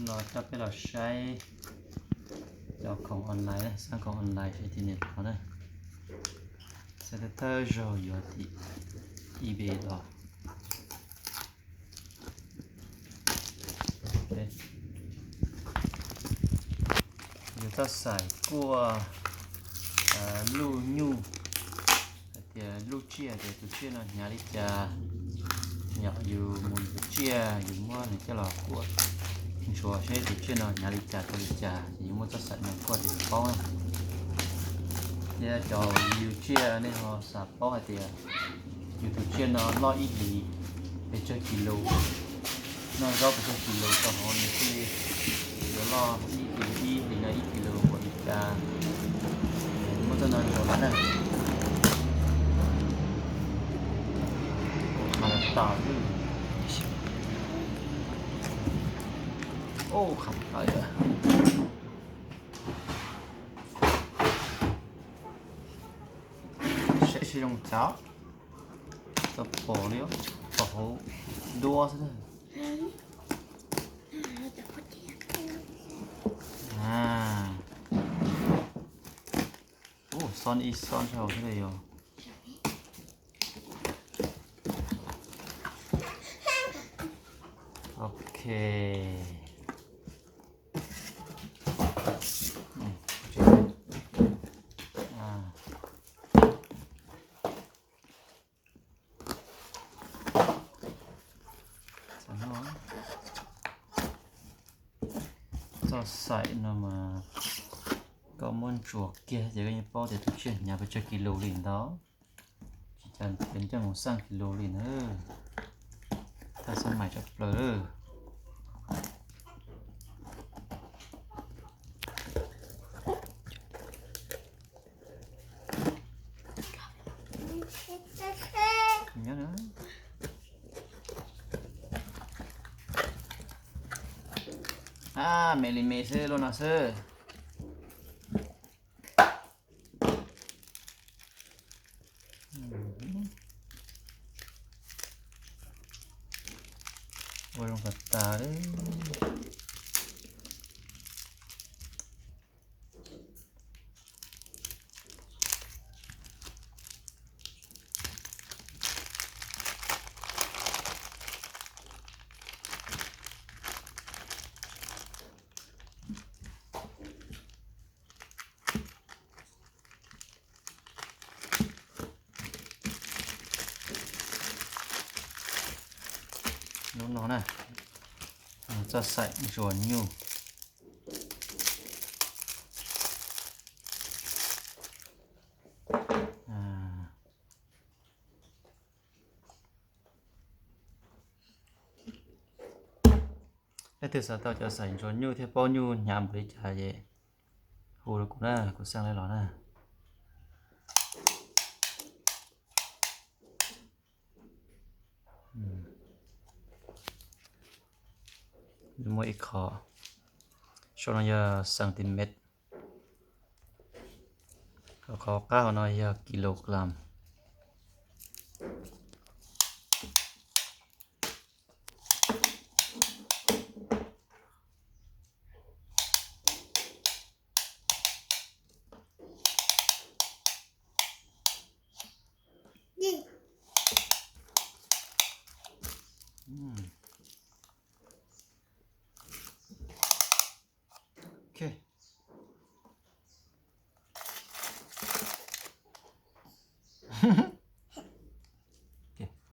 No coj peb los saib cov khoom online, xab khoom online seb tim niam tau na. Xab thawj thawj zaug yuav tim eBay los. Yus txoj xaim kuaj luj nyuj, hais tias luj tsiaj tias tus tsiaj no hnyav li cas, yog yus mus yus tus tsiaj yus muab nws coj los kuaj ntsuas seb tus tsiaj no hnyav li cas tau li cas ces yus muab txoj xaim no kuaj ces yus paub na. Thiab cov review tsiaj nej ho xav paub hais tias yus tus tsiaj no loj ib hlis pes tsawg kis lus, noj zaub pes tsawg kis lus rau hauv nws thiaj li yuav loj ib hlis, ib hlis no ib kis lus ua li cas. Muab txoj no ntsuas na. Qhav tas xwb. Ub, qhav tas lawm. Saib seb zoo cas. Tau pom li, pom hauv duab xwb. Ub, xob ib xob rau hauv thiab li yog. Ok. Txoj xaim no mas koj muab ntsuas kiag ces koj yeej paub tias tus tsiaj hnyav pes tsawg kis lus li ntawd. Tsis tas tias coj mus xaj kis lus li na. Thaj xab mais tshaj plaws lawm. Ab, me li me xwb, lub no xwb. Ua zoo tas tas li. Lub no na, txoj xaim ntsuas nyuj. Leej twg xav tau cov xaim ntsuas nyuj thiab paub nyuj hnyav npaum li cas ces hu rau kuv na, kuv xaj los na. Muaj ib qho, saum no yog centimet, qhov qab hauv no yog kilogram.